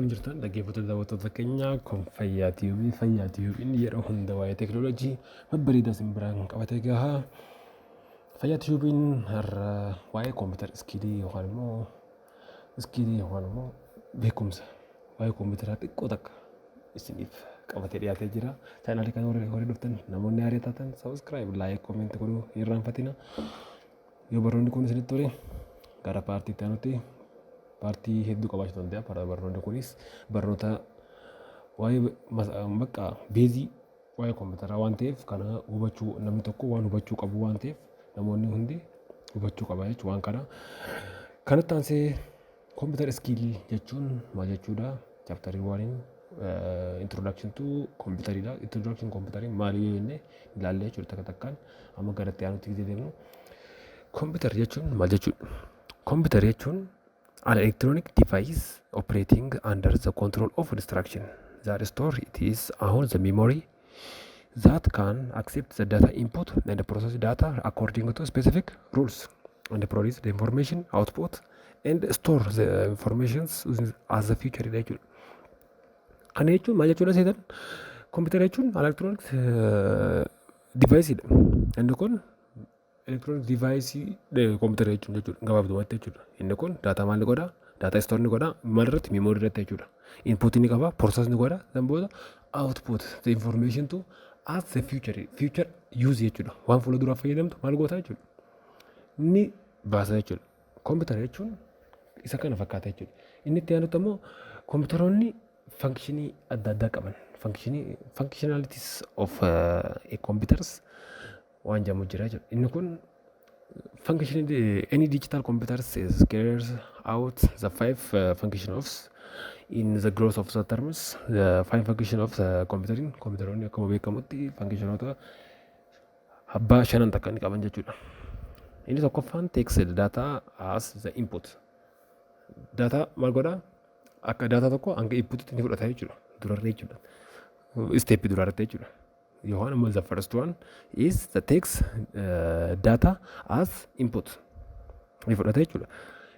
Akkam jirtan, dhaggeeffattoota, daawwattoota keenya? Kun Fayyaa Tiyuubii. Fayyaa Tiyuubiin yeroo hunda waa'ee teekinooloojii babbareedaa isin biraan qabatee gaha. Fayyaa Tiyuubiin har'a waa'ee computer skillii yookaan immoo skillii yookaan immoo beekumsa waa'ee kompiitaraa xiqqoo takka isiniif qabatee dhiyaatee jira. Chaanaalii kana warri dhuftan, namoonni haaraa taatan, subscribe, like, comment godhuu hin irraanfatina. Yoo barnoonni kun isinitti tole, gara partii itti aanutti partii hedduu qabaachuu danda'a. Barnoonni kunis barnoota waa'ee bakka basic waa'ee kompiitaraa waan ta'eef, kana hubachuu namni tokko waan hubachuu qabu waan ta'eef, namoonni hundi hubachuu qaba jechuudha waan kana. Kanatti aansee computer skillii jechuun maal jechuudha? Chapterii oneiin introduction to computeriidha. Introduction computerii maali yoo jennee ilaallee jechuudha takka takkaan. Amma gara itti aanutti gisee deemnu, computer jechuun maal jechuudha? Computer jechuun an electronic device operating under the control of instruction that store it is on the memory that can accept the data input and process data according to specific rules and produce the information output and store the information as the future jechuudha. Kana jechuun maal jechuudha seetan? Kompiitara jechuun electronics device dha. Inni kun electronic device kompiitara jechuun jechuudha gabaabumatti jechuudha. Inni kun data maal ni godha? Data store ni godha. Maal irratti? Memory irratti jechuudha. Input ni qaba, process ni godha, san booda output the information to as the future use jechuudha. Waan fuula duraaf fayyadamtu maal goota jechuudha? Ni baasa jechuudha. Kompiitara jechuun isa kana fakkaata jechuudha. Inni itti aanutti ammoo kompiitaroonni functionii adda addaa qaban. Functionii, functionalities of computers waan jedhamu jira jechuudha. Inni kun function, any digital computers is carries out the five function of in the growth of the terms, the five function of the computer. Computeroonni akkuma beekamutti functionoota abbaa shanan takka ni qaban jechuudha. Inni tokkoffaan takes the data as the input. Data maal godhaa? Akka data tokko hanga inputitti ni fudhata jechuudha. Durarree jechuudha. Step duraarratti jechuudha. Yookaan immoo the first one is the takes data as input ni fudhata jechuudha.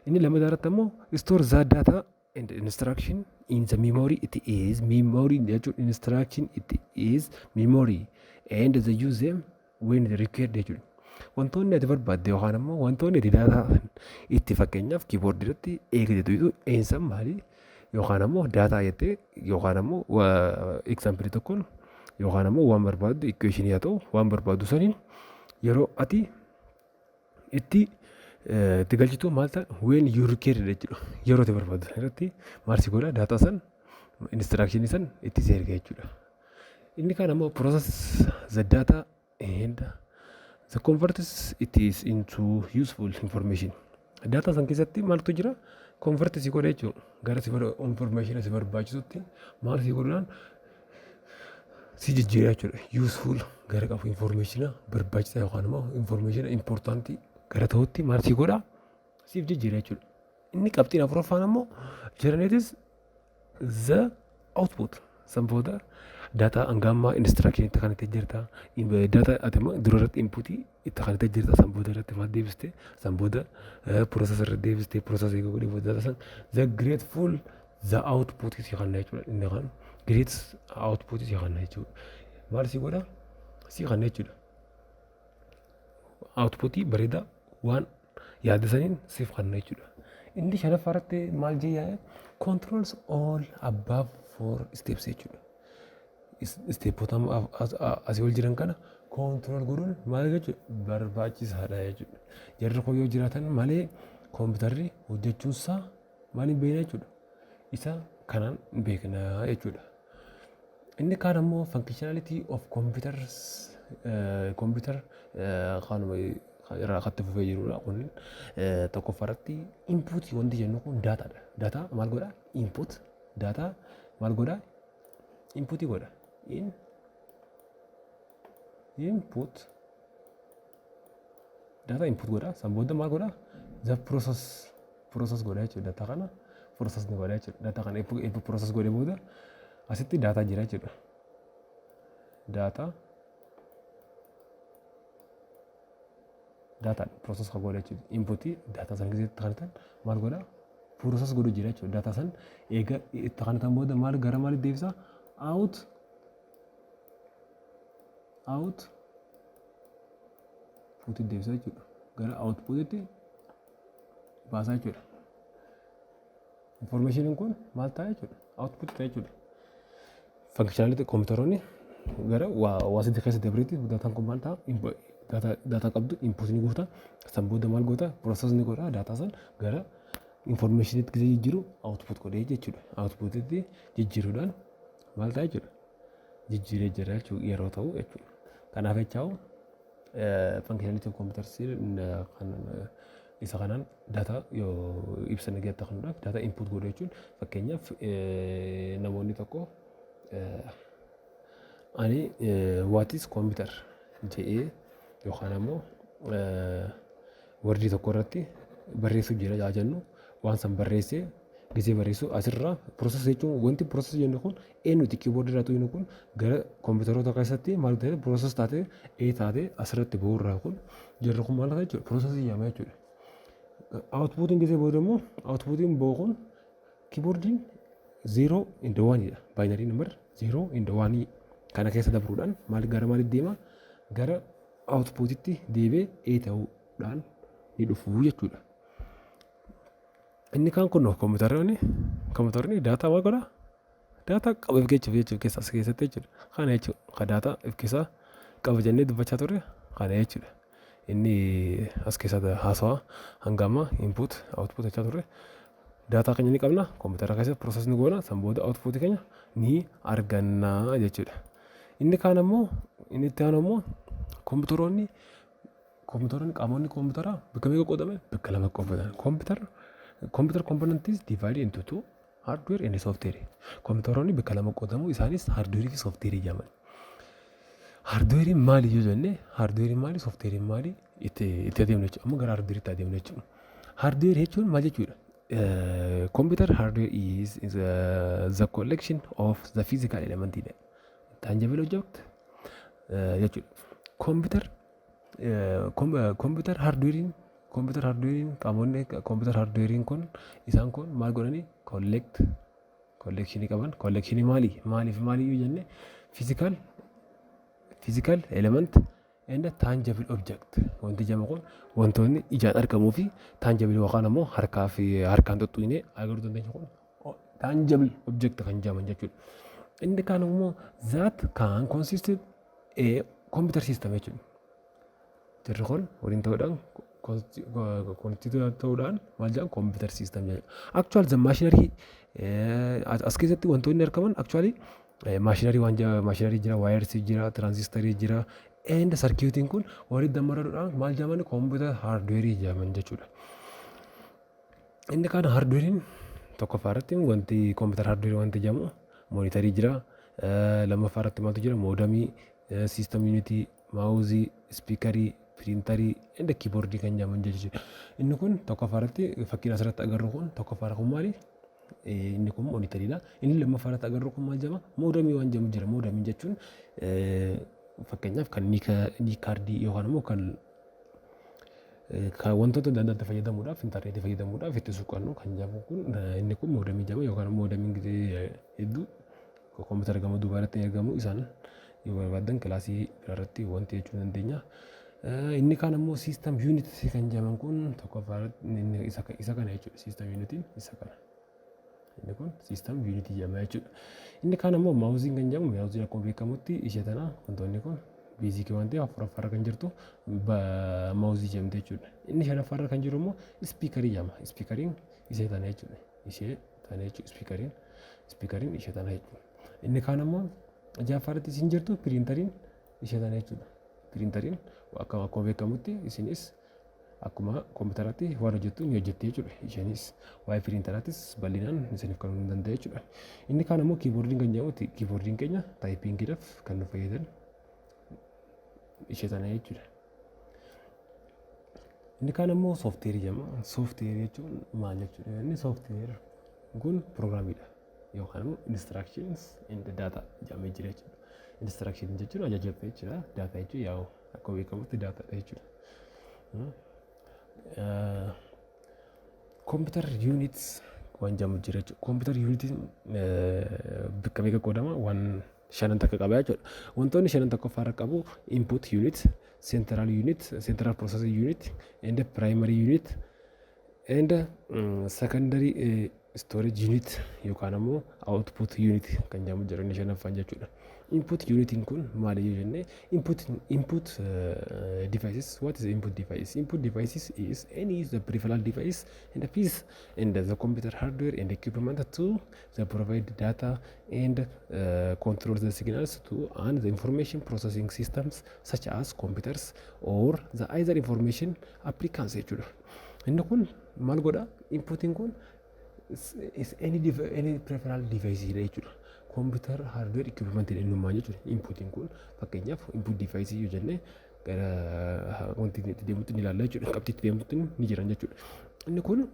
Inni lammataa irratti ammoo store the data and instruction in the memory, it is memory jechuun instruction, it is memory and the use them when required jechuudha. Wantoonni ati barbaadde yookaan ammoo wantoonni ati data itti, fakkeenyaaf, keyboardii irratti eegdetu eensan maali yookaan ammoo data jettee yookaan ammoo exampleii tokkoon yookaan ammoo waan barbaaddu, equationii haa ta'u, waan barbaaddu saniin yeroo ati itti galchitu maal ta'a? When you required jechuudha. Yeroo ati barbaaddu san irratti maal si godha? Data san, instructionii san itti si erga jechuudha. Inni kaan ammoo process the data and the converts it is into useful information. Data san keessatti maaltu jira? Convert si godha jechuudha. Gara si information si barbaachisutti maal si godhuudhaan si jijjiira jechuudha. Useful gara qabu, information barbaachisaa yookaan immoo information importantii gara ta'utti maal si godha? Siif jijjiira jechuudha. Inni qabxiin afuraffaan ammoo generates the output. San booda data hanga ammaa instruction itti kan itti jirta. Data ati immoo dura irratti inputii itti kan itti jirta. San booda irratti maal deebiste? San booda process irratti deebiste. Process eeguu godhee booda data san the grateful the output si kanna jechuudha. Inni kan great output si kanna jechuudha. Maal si godha? Si kanna jechuudha. Outputii bareedaa waan yaada saniin siif kanna jechuudha. Inni shanaffaa irratti maal jee yaa'e? Controls all above four steps jechuudha. Stepota asii ol jiran kana control godhuun maal jechuudha? Barbaachisaadha jechuudha. Jarri kun yoo jiraatan malee kompiitarri hojjechuunsaa maal hin beekna jechuudha. Isa kanaan beekna jechuudha. Inni kaan ammoo functionality of computers, computer kanuma irraa akkatti fufee jirudha. Kun tokkoffaa irratti input wanti jennu kun datadha. Data maal godhaa? Input data maal godhaa? Inputii godha. Input data input godha. San booda maal godhaa? The process godha jechuudha. Data kana process ni godha jechuudha. Data kana input process godhee booda asitti data jira jechuudha. Data process kan godha jechuudha. Inputii data san keessatti kan ta'an maal godhaa? Process godhu jira jechuudha. Daataa san eega itti kanatan booda maal gara maalitti deebisa? Output deebisa jechuudha. Gara outputitti baasaa jechuudha. Informationiin kun maal ta'a jechuudha? Output ta'a jechuudha. Functionality kompiitaroonni gara waa sadii keessa dabreetti daataan kun maal ta'a? Daataa qabdu input ni goota. San booda maal goota? Process ni godha. Daataa san gara informationitti gisee jijjiiru output godhee jechuudha. Outputitti jijjiiruudhaan maal ta'a jechuudha? Jijjiiree jira jechuudha yeroo ta'u jechuudha. Kanaaf jechaa'u, functionality of computers kan isa kanaan daataa yoo ibsa nagaatti kennuudhaaf, daataa input godhu jechuun, fakkeenyaaf namoonni tokko ani "What is computer?" jedhee yookaan ammoo wordii tokko irratti barreessuu jira yaa jennu, waan san barreessee gisee barreessu asirraa process jechuun, wanti process jennu kun eenyuti keyboardii irraa tuynu kun gara kompiitaroota keessatti maal ta'e, process taatee ee taatee asirratti bu'uurraa kun jirru kun maal ta'a jechuudha? Processii jedhama jechuudha. Outputiin gisee booda immoo, outputiin bu'u kun keyboardiin zero and oneiidha. Binary number zero and oneii kana keessa dabruudhaan maal gara maalitti deema? Gara outputitti deebi'ee ee ta'uudhaan ni dhufu jechuudha. Inni kaan kun kompiitarri daataa maal godhaa? Daataa qaba of jechuudha keessa as keessatti jechuudha. Kana jechuudha kan daataa of keessaa qaba jennee dubbachaa turre kana jechuudha. Inni as keessatti haasawaa hanga ammaa input output jechaa turre. Daataa keenya ni qabna, kompiitara keessatti process ni goona, san booda output keenya ni arganna jechuudha. Inni kaan ammoo, inni itti aanu ammoo, kompiitaroonni qaamonni kompiitaraa bakka meeqa qoodame? Bakka lama qoodame. Computer component is divided into two: hardware and software. Kompiitaroonni bakka lama qoodamu, isaanis hardware fi software jedhaman. Hardwareiin maali yoo jenne, hardwareiin maali, softwareiin maali, itti adeemna jechuudha. Amma gara hardwareitti adeemna jechuudha. Hardware jechuun maal jechuudha? Computer hardware is the collection of the physical element dha. Tangible object jechuudha. Computer hardwareiin, qaamonni computer hardwareiin kun, isaan kun maal godhanii collectionii qaban? Collectionii maali, maaliif maali yoo jenne, physical element and tangible object wanti jedhamu kun, wantoonni ijaan argamuu fi tangible yookaan ammoo harkaa fi harkaan tuttuqnee agaruu dandeenya kun tangible object kan jedhaman jechuudha. Inni kaan immoo that can consist a computer system jechuudha. Jarri kun waliin ta'uudhaan, constitute ta'uudhaan maal jedhamu? Computer system jedhama. Actual the machinery as keessatti wantoonni argaman, actually machinery waan machinery jira, wiresii jira, transistorii jira and circuitiin kun walitti dammaraduudhaan maal jedhaman? Computer hardwareii jedhaman jechuudha. Inni kaan hardwareiin tokkoffaa irratti wanti computer hardwareii wanti jedhamu monitorii jira. Lammaffaa irratti maaltu jira? Modemii, system unitii, mouseii, speakerii, printerii and keyboardii kan jedhaman jechuudha. Inni kun tokkoffaa irratti fakkiin asirratti agarru kun tokkoffaa kun maali? Inni kun monitoriidha. Inni lammaffaa irratti agarru kun maal jedhama? Modemii waan jedhamu jira. Modemii jechuun fakkeenyaaf kan NIC cardii yookaan immoo kan wantoota adda addaatti fayyadamuudhaaf, intarneetii fayyadamuudhaaf itti suuqannu kan jedhamu kun, inni kun modemii jedhama. Yookaan modemiin gisee hedduu kompiitara gama duubaa irratti argamu, isaan yoo barbaadan kilaasii biraarratti wanti jechuu dandeenya. Inni kaan ammoo system unit kan jedhaman kun tokkoffaa inni isa kana jechuudha. System unitiin isa kana. Inni kun system unitii jedhama jechuudha. Inni kaan ammoo mouseiin kan jedhamu, mouseiin akkuma beekamutti ishee tana, wantoonni kun basicii waan ta'eef afuraffaarra kan jirtu mouseii jedhamte jechuudha. Inni shanaffaarra kan jiru immoo speakerii jedhama. Speakeriin ishee tana jechuudha. Ishee tana jechuudha speakeriin. Speakeriin ishee tana jechuudha. Inni kaan ammoo ja'affaarratti isin jirtu printeriin ishee tana jechuudha. Printeriin akkuma beekamutti isinis akkuma kompiitaratti waan hojjettu ni hojjetti jechuudha. Isheenis waa'ee printeraatis bal'inaan isiniif kan hin danda'e jechuudha. Inni kaan ammoo keyboardiin kan jedhamu, keyboardiin keenya typingiidhaaf kan nu fayyadan ishee tana jechuudha. Inni kaan ammoo softwareii jedhama. Softwareii jechuun maal jechuudha? Inni software kun programiidha yookaan immoo instructions and data jedhamee jira jechuudha. Instruction jechuun ajaja jechuudha. Data jechuun yaa'u akkuma beekamutti daataadha jechuudha. Computer units waan jedhamu jira jechuudha. Computer unitiin bakka meeqa qoodama? Waan shanan takka qaba jechuudha. Wantoonni shanan tokkoffaa irra qabu input unit, central unit, central processing unit, and primary unit, and secondary storage unit yookaan ammoo output unit kan jedhamu jira, inni shanaffaan jechuudha. Input unitiin kun maali yoo jenne, input devices. What is input device? Input devices is any the peripheral device and the piece and the computer hardware and equipment to the provide data and control the signals to and the information processing systems such as computers or the other information applications jechuudha. Inni kun maal godha? Inputiin kun is any peripheral device jechuudha. Computer hardware equipment innummaa jechuudha. Inputiin kun fakkeenyaaf input device yoo jenne, gara wanti itti deemutti ni ilaalla jechuudha. Qabxii itti deemutti ni jiran jechuudha. Inni kun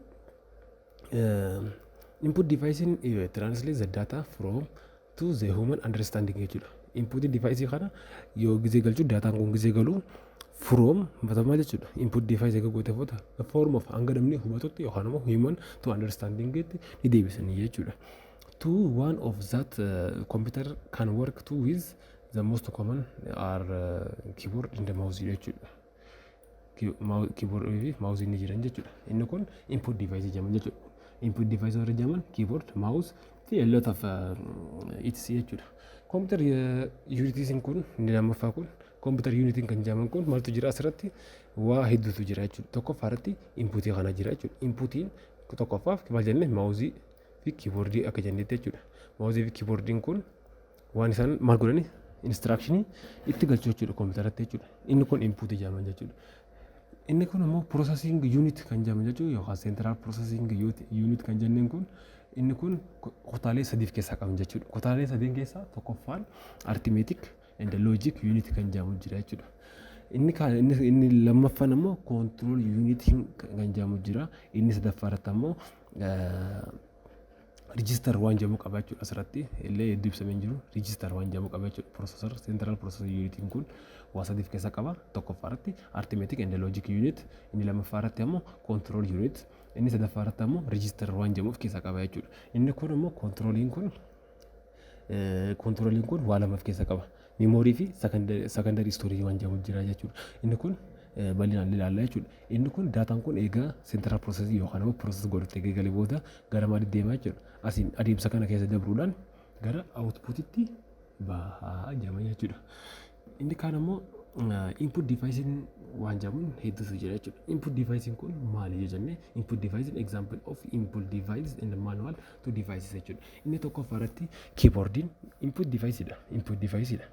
input device translate the data from to the human understanding jechuudha. Input device kana yoo gizee galchu, daataan kun gizee galu from maal jechuudha. Input device eega goote booda the form of hanga namni hubatutti yookaan immoo human to understanding ni deebisanii jechuudha. To one of that computer can work to with the most common are keyboard and the mouse jechuudha. Keyboard fi mouse ni jiran jechuudha. Inni kun input device jedhama jechuudha. Input device warra jedhaman keyboard, mouse fi a lot of etc jechuudha. Computer unitiin kun inni lammaffaa kun, computer unitiin kan jedhaman kun maaltu jira asirratti? Waa hedduutu jira jechuudha. Tokkoffaa irratti inputii kana jira jechuudha. Inputiin tokkoffaaf maal jenne? Mouseii fi keyboardii akka jennetti jechuudha. Mouseii fi keyboardiin kun waan isaan maal godhani? Instructionii itti galchuu jechuudha kompiitaratti jechuudha. Inni kun inputii jedhama jechuudha. Inni kun immoo processing unit kan jedhamu jechuudha, yookaan central processing unit kan jenneen kun, inni kun kutaalee sadiif keessaa qaban jechuudha. Kutaalee sadiin keessaa tokkoffaan arithmetic and logic unit kan jedhamu jira jechuudha. Inni lammaffaan immoo control unit kan jedhamu jira. Inni sadaffaa irratti ammoo register waan jedhamu qaba jechuudha. Asirratti illee hedduu ibsamee hin jiru. Register waan jedhamu qaba jechuudha. Processor, central processor unitiin kun waa sadiif keessa qaba. Tokkoffaa irratti arithmetic and logic unit, inni lammaffaa irratti ammoo control unit, inni sadaffaa irratti ammoo register waan jedhamu of keessaa qaba jechuudha. Inni kun immoo controliin kun waa lama of keessa qaba. Memory fi secondary storage waan jedhamu jira jechuudha. Inni kun bal'inaan ilaalla jechuudha. Inni kun daataan kun egaa central processii yookaan immoo process godhutti egaa galee booda gara maalitti deemaa jechuudha? Asiin adeemsa kana keessa dabruudhaan gara outputitti bahaa jedhama jechuudha. Inni kaan immoo input devicein waan jedhamuun hedduutu jira jechuudha. Input devicein kun maali yoo jenne, input devicein example of input device and manual to devices jechuudha. Inni tokkoffaa irratti keyboardiin input deviceidha. Input deviceidha.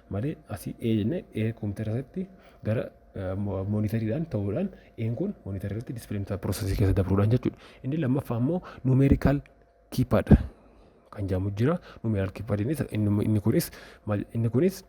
Malee asii A jennee A kompiitara irratti gara monitoriidhaan ta'uudhaan A'n kun monitorii irratti display processii keessa dabruudhaan jechuudha. Inni lammaffaa immoo numerical keypad kan jedhamu jira. Numerical keypad inni kunis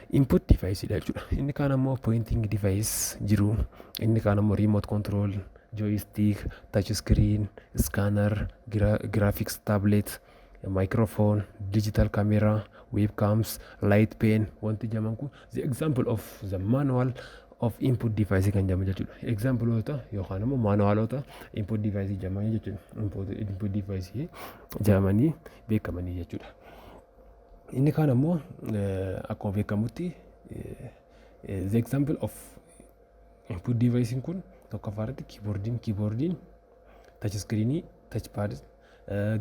input device dha jechuudha. Inni kaan ammoo pointing device jiru. Inni kaan ammoo remote control, joystick, touch screen, scanner, graphics tablet, microphone, digital camera, webcams, light pen wanti jedhaman kun the example of the manual of input device kan jedhamu jechuudha. Exampleoota yookaan immoo manualoota input device jedhamanii jechuudha. Input device jedhamanii beekamanii jechuudha. Inni kaan ammoo akkuma beekamutti the example of input device kun tokkoffaa irratti keyboardiin, touch screenii, touch pad,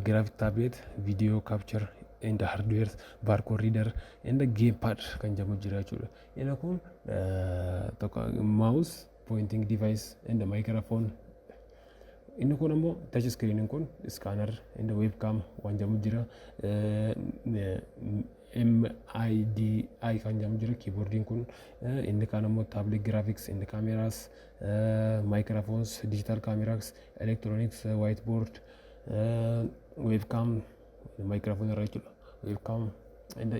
graphic tablet, video capture and hardware, barcode reader and gamepad kan jedhamu jira jechuudha. Inni kun tokko mouse, pointing device and microphone. Inni kun ammoo touch screen kun scanner and webcam waan jedhamu jira. MIDI kan jedhamu jira keyboardiin kun. Inni kaan ammoo tablet, graphics and cameras, microphones, digital cameras, electronics whiteboard, webcam, microphone irra jechuudha. Webcam and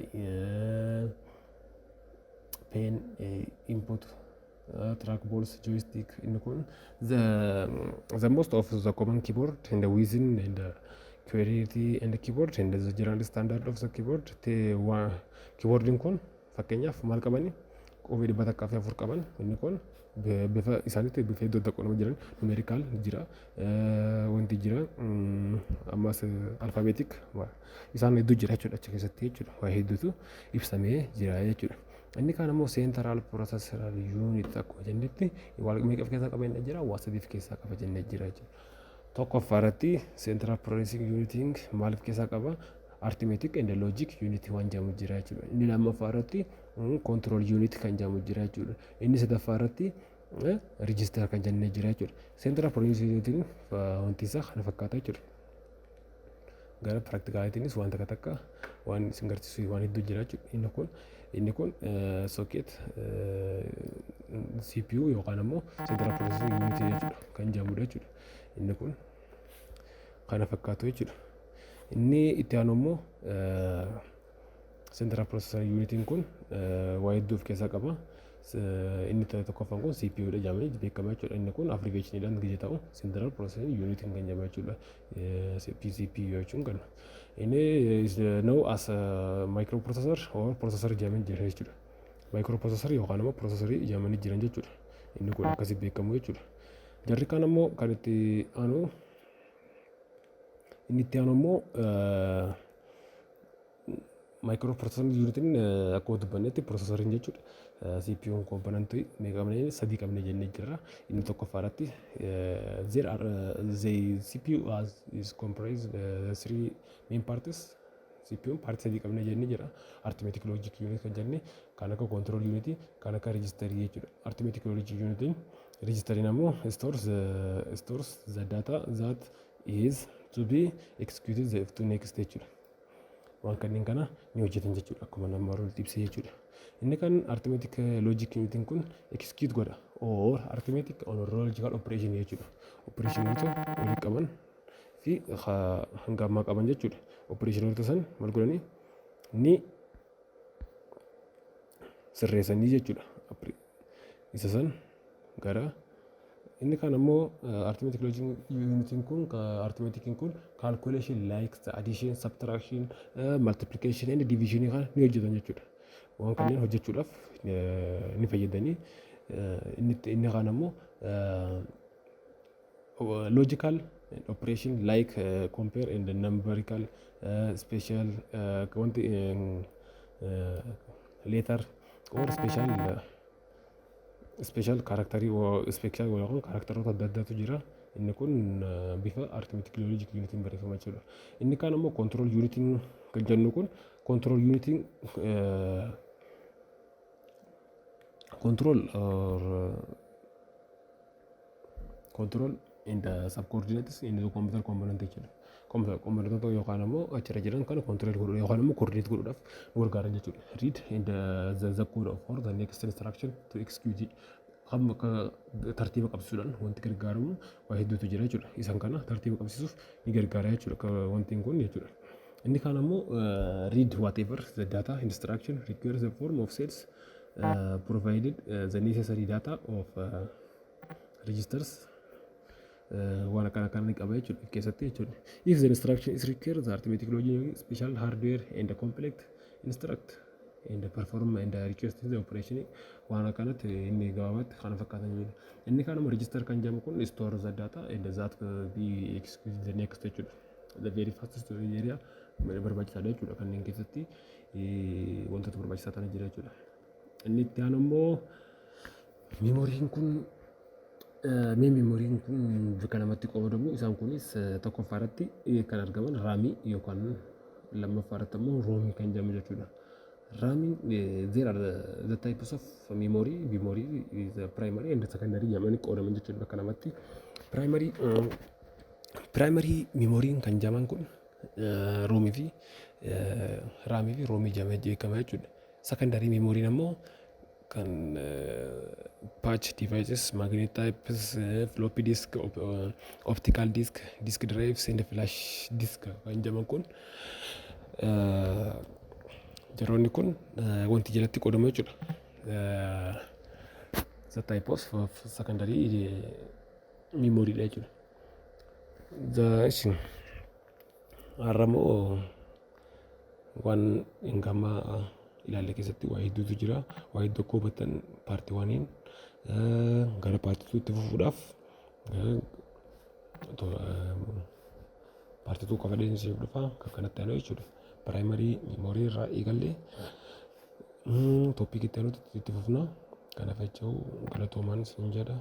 pen input, trackballs, joystick. Inni kun the most of the common keyboard and the within and the quality and the keyboard and the general standard of the keyboard. Te keyboardiin kun fakkeenyaaf maal qabani? Qubee 104 qaban. Inni kun Bifa isaaniitti bifa hedduu adda qoodama jiran, numerical jira, wanti jira, ammas alphabetic isaan hedduu jira jechuudha achi keessatti jechuudha. Waa hedduutu ibsamee jira jechuudha. Inni kaan immoo central processor unit akkuma jennetti waa meeqa of keessaa qaba jennee jira? Waa sadii of keessaa qaba jennee jira jechuudha. Tokkoffaa irratti central processing unitiin maal of keessaa qaba? Arithmetic and logic unit waan jedhamu jira jechuudha. Inni lammaffaa irratti control unit kan jedhamu jira jechuudha. Inni sadaffaa irratti register kan jennee jira jechuudha. Central processing unitiin wanti isaa kana fakkaata jechuudha. Gara practicaliitiinis waan takka takka waan isin garsiisu waan hedduu jira jechuudha. Inni kun socket CPU yookaan ammoo central processing unit jechuudha kan jedhamudha jechuudha. Inni kun kana fakkaatu jechuudha. Inni itti aanu immoo central processor unitiin kun waa hedduu of keessaa qaba. Inni tokkoffaan kun CPU dha jedhamee beekama jechuudha. Inni kun abbreviationiidhaan gizee ta'u central processing unit kan jedhamu jechuudha. CPU jechuun kana. Inni is known as microprocessor or processor jedhamee jira jechuudha. Microprocessor yookaan immoo processorii jedhamanii jiran jechuudha. Inni kun akkasii beekamu jechuudha. Jarri kaan ammoo kan itti aanu, inni itti aanu immoo microprocessor unitiin akkuma dubbannetti processoriin jechuudha. CPU'n componentii meeqa qabne? Sadii qabne jennee jirra. Inni tokkoffaa irratti there are the CPU has is comprised three main parts. CPU'n partii sadii qabne jennee jira. Arithmetic logic unit kan jenne, kan akka control unit, kan akka registerii jechuudha. Arithmetic logic unit registeriin ammoo stores the data that is to be executed the to next jechuudha. Waan kanneen kana ni hojjetan jechuudha, akkuma nama walitti ibsee jechuudha. Inni kan arithmetic logic unitiin kun execute godha or arithmetic or logical operation jechuudha. Operationoota walitti qaban fi hanga ammaa qaban jechuudha. Operationoota san maal godhanii ni sirreessanii jechuudha. Isa san gara inni kaan ammoo arithmetic logic unitiin kun, arithmeticiin kun calculation like addition, subtraction, multiplication and division kana ni hojjetan jechuudha. Waan kanneen hojjechuudhaaf ni fayyadanii. Inni kaan ammoo logical operation like compare and numerical, special wanti letter or special characterii, special yookaan characteroota adda addaatu jira. Inni kun bifa arithmetic logic unitiin barreeffama jechuudha. Inni kaan ammoo control unitiin kan jennu kun, control unitiin control or control in the subcoordinates in the computer component jechuudha. Componentoota yookaan ammoo achirra jiran kana control godhuu yookaan ammoo coordinate godhuudhaaf nu gargaaran jechuudha. Read in the code of for the next instruction to execute kan akka tartiiba qabsiisuudhaan wanti gargaaramu waa hedduutu jira jechuudha. Isaan kana tartiiba qabsiisuuf ni gargaara jechuudha wanti kun jechuudha. Inni kaan ammoo read whatever the data instruction requires the form of cells provided the necessary data of registers waan akkana akkana ni qaba jechuudha keessatti jechuudha. If the instruction is required, the arithmetic logic special hardware and the complex instruct and perform and request the operation waan akkanatti inni gabaabatti kana fakkaatan jechuudha. Inni kaan immoo register kan jedhamu kun store the data and that be execute the next jechuudha. The very fastest area barbaachisaadha jechuudha, kanneen keessatti wantoota barbaachisaa ta'an jira jechuudha. Inni itti aanu immoo memoryiin kun, mee memoryiin kun bakka lamatti qoodamu. Isaan kunis tokkoffaa irratti kan argaman RAMii yookaan lammaffaa irratti immoo ROMii kan jedhamu jechuudha. RAMiin, there are the types of memory is primary and secondary jedhamanii qoodaman jechuudha bakka lamatti. Primary memoryiin kan jedhaman kun ROMii fi RAMii fi ROMii jedhamee beekama jechuudha. Secondary memoryiin ammoo kan patch devices, magnetic tapes, floppy disk, optical disk, disk drives and flash disk kan jedhaman kun, jaroonni kun wanti jalatti qoodamu jechuudha. The type of secondary memory dha jechuudha. The har'a immoo waan hin gammaa ilaalle keessatti waa hedduutu jira. Waa hedduu akka hubattan part oneiin Gara part 2 itti fufuudhaaf, part 2 qabadheen isiniif dhufa kan kanatti aanu jechuudha. Primary memory irraa eegallee topic itti aanutti itti fufna. Kanaaf jechuu galatoomaan isin jedha.